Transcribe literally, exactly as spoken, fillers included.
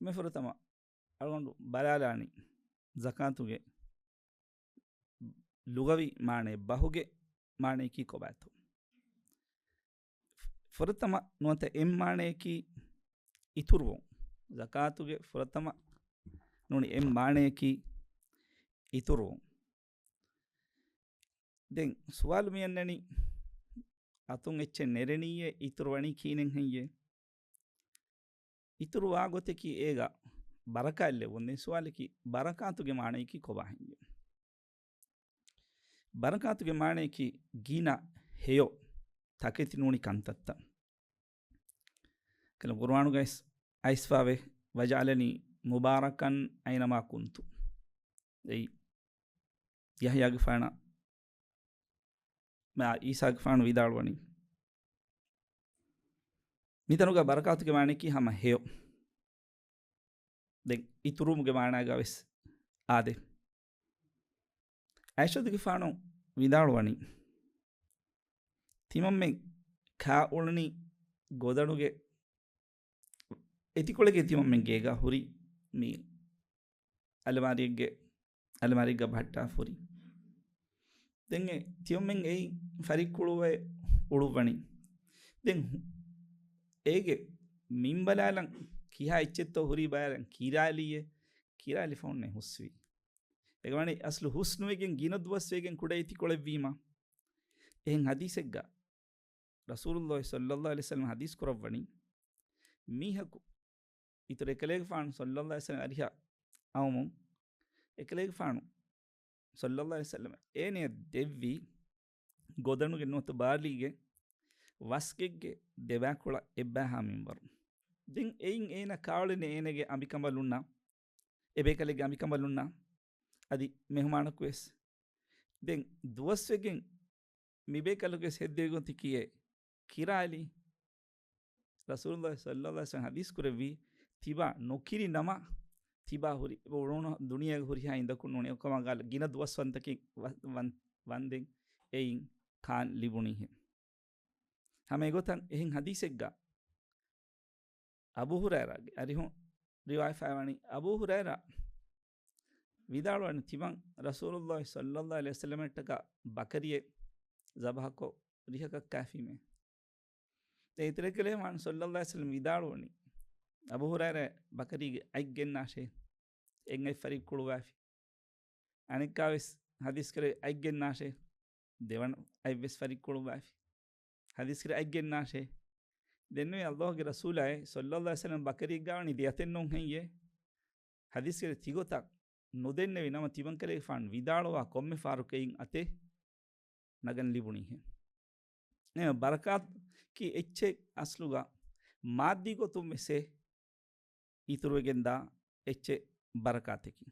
މި ފުރަތަމަ އަޅުގަނޑު ބަލާލާނީ ޒަކާތުގެ ލުޣަވީ މާނައެއް، ބަހުގެ މާނަޔަކީ ކޮބާތޯ؟ ފުރަތަމަ ނުވަތަ އެއް މާނަޔަކީ އިތުރުވުން. ޒަކާތުގެ ފުރަތަމަ ނޫނީ އެއް މާނަޔަކީ އިތުރުވުން. ދެން ސުވާލު މިއަންނަނީ، އަތުން އެއްޗެއް ނެރެނީއޭ، އިތުރު ވަނީ ކިހިނެއް ހެއްޔޭ؟ އިތުރު ވާ ގޮތަކީ އޭގަ ބަރަކާތް ލެއްވުން. ދެން ސުވާލަކީ، ބަރަކާތުގެ މާނަޔަކީ ކޮބާ ހެއްޔޭ؟ ބަރަކާތުގެ މާނަޔަކީ ގިނަ ހެޔޮ ތަކެތި ނޫނި ކަންތައްތައް. ކަލަ ޤުރުއާނުގައި އައިސްފާވެ، "وجعلني مباركا أينما كنت." އެއީ ޔަޙްޔާގެފާނަށް މާ އީސާގެފާނު ވިދާޅުވަނީ. މިތަނުގަ ބަރަކާތުގެ މާނަޔަކީ ހަމަ ހެޔޮ. ދެން އިތުރުވުމުގެ މާނައިގަ ވެސް އާދެ. އައިޝަތުގެފާނު ވިދާޅުވަނީ، ތިމަންމެން ކާ އުޅުނީ ގޮދަނުގެ އެތިކޮޅެއްގެ ތިމަންމެން ގޭގަ ހުރި މި އަލަމާރިއެއްގެ، އަލަމާރިއެއްގަ ބަހައްޓާ ހުރި. ދެން އެ ތިޔޮމެން އެއިން ފަރިއްކުޅުވެ އުޅުއްވަނީ. ދެން ހު-، އޭގެ މިންބަލާލަން ކިހާ އެއްޗެއްތޯ ހުރީ ބަޔަރަން ކިރާލީއޭ، ކިރާލި ފަހުންނޭ ހުސްވީ. އޭގެ މާނަ އަސްލު ހުސްނުވެގެން ގިނަ ދުވަސްވެގެން ކުޑަ އެތިކޮޅެއްވީމަ. އެހެން ޙަދީޘެއްގަ ރަސޫލުﷲ ޞައްލަﷲ ޢަލައިހި ވަސައްލަމަ ޙަދީޘް ކުރައްވަނީ، މީހަކު އިތުރު އެކަލޭގެފާނު ޞައްލަﷲ ޢަލައިހި ވަސައްލަމަ އަރިހަށް އައުމުން، އެކަލޭގެފާނު ޞައްލަﷲ ޢަލައިހި ވަސައްލަމަ އޭނަޔަށް ދެއްވީ ގޮދަނުގެ ނުވަތަ ބާރީގެ ވަސްގެއްގެ ދެބައިކުޅަ އެއްބައިހާ މިންވަރު. ދެން އެއިން އޭނަ ކާއުޅެނީ އޭނަގެ އަނބިކަނބަލުންނާ، އެބޭކަލެއްގެ އަނބިކަނބަލުންނާ، އަދި މެހުމާނަކު ވެސް. ދެން ދުވަސްވެގެން މިބޭކަލަކުވެސް ހެއްދެވިގޮތަކީ އޭ ކިރާލީ. ރަސޫލުﷲ ޞައްލަﷲ ޢަލައިހި ވަސައްލަމަ ޙަދީޘް ކުރެއްވީ، ތިބާ ނުކިރި ނަމަ، ތިބާ ހުރި އުޅުނު ދުނިޔޭގަ ހުރިހާ އިނދަކު ނޫނީ. އެކަމަށް ގާ ގިނަ ދުވަސްވަންތަކެއް ވަ-، ވަން-، ވަންދެން އެއިން ކާން ލިބުނީހެން. ހަމަ އެގޮތަށް އެހެން ޙަދީޘެއްގަ އަބޫ ހުރައިރާގެ އަރިހުން ރިވާޔަތްފައިވަނީ، އަބޫ ހުރައިރާ ވިދާޅުވަނީ، ތިމަން ރަސޫލުﷲ ޞައްލަﷲ ޢަލައިހި ވަސައްލަމަށްޓަކާ ބަކަރިއެއް ޒަބަޙަކޮށް ރިހަކަށް ކާފީމޭ. ދެން އިތުރެކެލޭ މާން ޞައްލަﷲ ޢަލައިހި ވަސައްލަމަ ވިދާޅުވަނީ، އަބޫ ހުރައިރާ ބަކަރީގެ އަތް ގެންނާށޭ، އެއް އަތް ފަރިއްކުޅުވާފި. އަނެއްކާވެސް ޙަދީޘް ކުރެއްވި އަތް ގެންނާށޭ، ދެވަނަ އަތްވެސް ފަރިއްކުޅުވާފި. ޙަދީޘް ކުރެއްވި އަތް ގެންނާށޭ. ދެންނުވެ ﷲގެ ރަސޫލާއޭ ޞައްލަﷲ ޢަލައިހި ވަސައްލަމަ ބަކަރީގާވަނީ ދެ އަތެއް ނޫން ހެއްޔޭ؟ ޙަދީޘް ކުރެއްވި ތިގޮތަށް ނުދެންނެވި ނަމަ ތިމަންކަލޭގެފާނު ވިދާޅުވާ ކޮންމެ ފަހަރަކު އެއިން އަތެއް ނަގަން ލިބުނީހެން. އެ ބަރަކާތަކީ އެއްޗެއް އަސްލުގަ މާއްދީ ގޮތުން ވެސް އިތުރުވެގެންދާ އެއްޗެއް ބަރަކާތަކީ.